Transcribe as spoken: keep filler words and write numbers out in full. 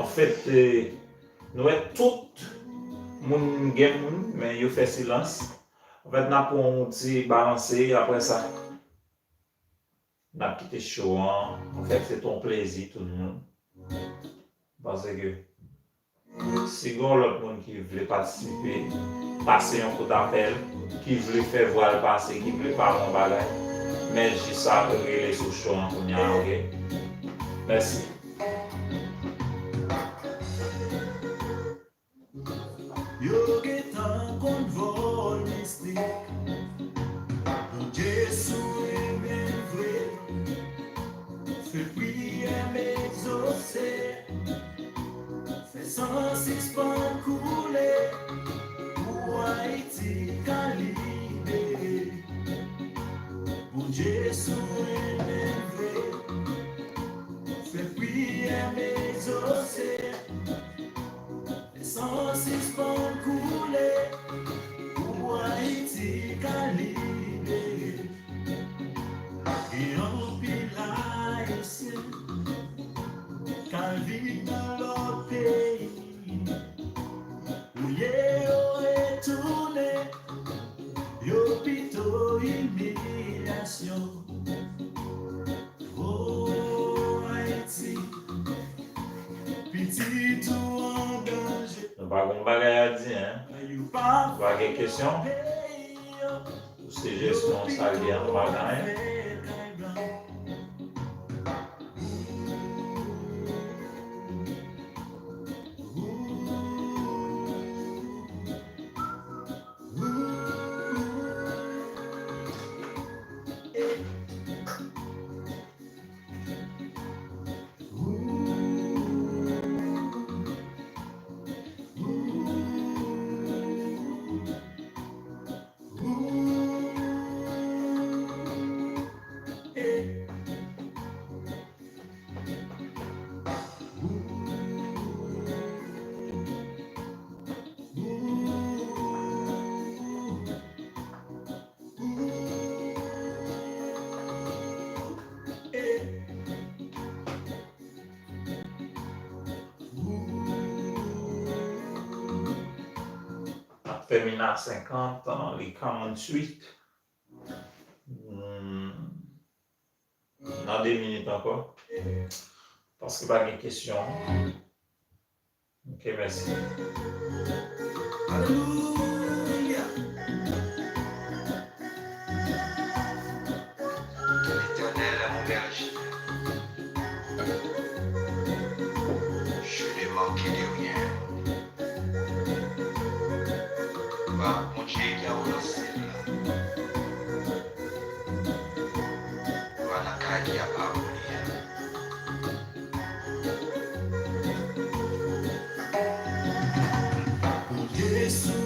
Anfèt, eh, nou wè tout moun gen moun, men yo fè silans. Anfèt, n ap pran yon ti balanse, apre sa, n ap kite show an. Anfèt, se t on plezi, tout moun. Paske si gen yon lòt moun ki vle patisipe, pase yon kout apèl, ki vle fè vwa l pase, ki vle pale yon bagay, men jis ap rele sou show an kounye a, oke? Mèsi. Yo gentan konn vòl mistik. Bondye sou renmen vre. Fè priyè m egzose. Fè san sispann koule pou Ayiti ka libere. Bondye sou renmen vre. Fè priyè m egzose. Fè san sispann koule pou Ayiti ka libere. Gen anpil Ayisyen k al viv nan lòt peyi. Olye yo retounen, yo pito imilyasyon. O Ayiti, pitit ou an danje. Nou pa gon bagay a di, en. Nou pa gen kesyon? Pou sijesyon sa li an, nou pa gen anyen. Ap fèmen a senkant, li kòmans uit. Hmm. Nan de minit ankò. Paske pa gen kesyon. Ok, mèsi. Alelouya. Que l'Éternel est mon berger. Je ne manquerai de rien. Wa Bondye ki anwo nan syèl la. Wa nan kay ki ap abone a. Bondye sou